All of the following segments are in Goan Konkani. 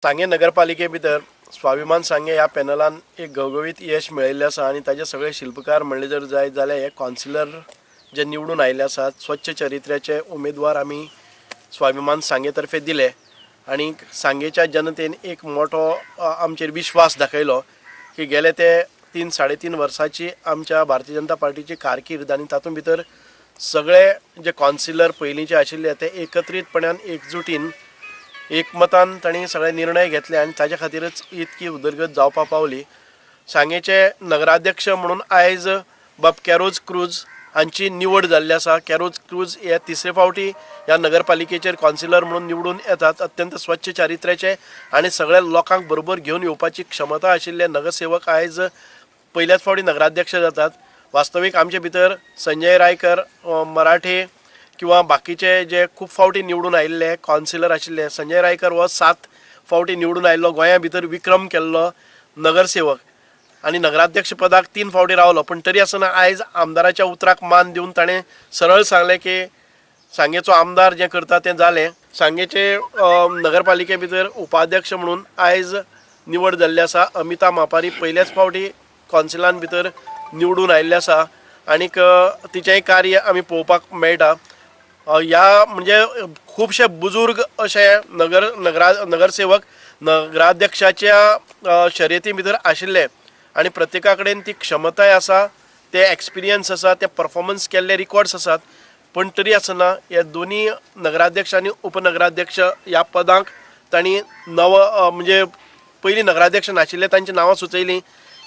सांगें नगरपालिके भितर स्वाभिमान सांगें ह्या पॅनलान एक घवघवीत यश मेळयल्लें आसा आनी ताजे सगळे शिल्पकार म्हणले जर जायत जाल्यार हे कावन्सिलर जे निवडून आयिल्ले आसात, स्वच्छ चरित्र्याचे उमेदवार आमी स्वाभिमान सांगें तर्फे दिले आनी सांगेच्या जनतेन एक मोठो आमचेर विश्वास दाखयलो की गेले ते 3-3.5 वर्सांची आमच्या भारतीय जनता पार्टीची कारकीर्द आनी तातूंत भितर सगळे जे कावन्सिलर पयलींचे आशिल्ले ते एकत्रीतपणान एकजुटीन एकमतान तांणी सगळे निर्णय घेतले आनी ताच्या खातीरच इतकी उदरगत जावपाक पावली. सांगेचे नगराध्यक्ष म्हणून आयज बाब कॅरोज क्रूज हांची निवड जाल्ली आसा. कॅरोज क्रूज हे तिसरे फावटी ह्या नगरपालिकेचेर कावन्सिलर म्हणून निवडून येतात. अत्यंत स्वच्छ चारित्र्याचे आनी सगळ्या लोकांक बरोबर घेवन येवपाची क्षमता आशिल्ले नगरसेवक आयज पयल्याच फावटी नगराध्यक्ष जातात. वास्तवीक आमचे भितर संजय रायकर, मराठे किंवा बाकीचे जे खूब फावटी निवडून आयिल्ले कावन्सिलर आशिल्ले, संजय रायकर हो 7 फावटी निवडून आयिल्लो, गोंया भितर विक्रम केल्लो नगरसेवक आनी नगराध्यक्ष पदाक 3 फावटी रावलो, पूण तरी आसतना आयज आमदाराच्या उतराक मान दिवन ताणें सरळ सांगलें की सांगेचो आमदार जें करता तें जालें. सांगेचे नगरपालिके भितर उपाध्यक्ष म्हणून आयज निवड जाल्ली आसा. अमिता मापारी पयल्याच फावटी कावन्सिलान भितर निवडून आयिल्लें आसा आनीक तिचेंय कार्य आमी पळोवपाक मेळटा. ह्या म्हणजे खुबशे बुजुर्ग अशे नगरसेवक नगराध्यक्षाच्या शर्यती भितर आशिल्ले आनी प्रत्येका कडेन ती क्षमताय आसा, ते एक्सपिरियन्स आसा, ते परफॉर्मन्स केल्ले रिकॉर्ड्स आसात, पूण तरी आसतना हे दोनी नगराध्यक्ष आनी उपनगराध्यक्ष ह्या पदांक तांणी नव म्हणजे पयलीं नगराध्यक्ष नाशिल्ले तांची नांवां सुचयलीं.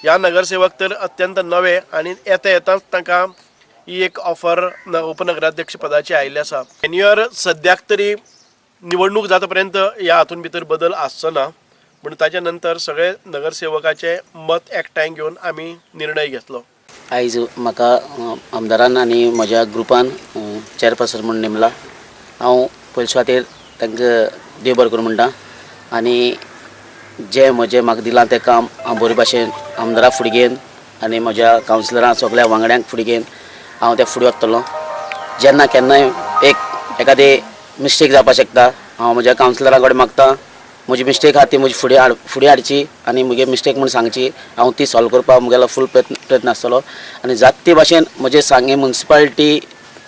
ह्या नगरसेवक तर अत्यंत नवे आनी येता येताच तांकां ही एक ऑफर उपनगराध्यक्ष पदाची आयिल्ली आसा. टेन्युअर सद्याक तरी निवडणूक जाता पर्यंत ह्या हातून भितर बदल आसचो ना, पूण ताच्या नंतर सगळे नगरसेवकाचे मत एकठांय घेवन आमी निर्णय घेतलो. आयज म्हाका आमदारान आनी म्हज्या ग्रुपान चेअरपर्सन म्हूण नेमला. हांव पयले सुवातेर तांकां देव बरें करूं म्हणटा आनी जें म्हजें म्हाका दिलां तें काम हांव बरे भाशेन आमदारा फुडें घेवन आनी म्हज्या कावन्सिलरां सगळ्या वांगड्यांक फुडें घेवन हांव तें फुडें वतलो. जेन्ना केन्नाय एक एखादी मिस्टेक जावपाक शकता, हांव म्हज्या कावन्सिलरां कडेन मागता म्हजी मिस्टेक आहा ती म्हजी फुडें हाडची आनी म्हगे मिस्टेक म्हूण सांगची, हांव ती सॉल्व करपाक म्हगेलो फूल प्रयत्न आसतलो. आनी जात ते भाशेन म्हजे सांगें मुन्सिपालिटी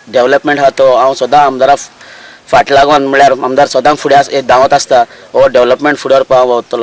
डेवलपमेंट आहा तो हांव सदां आमदारा फाट लागून, म्हणल्यार आमदार सदां फुडें धांवत आसता, हो डेवलपमेंट फुडें व्हरपाक हांव वतलो.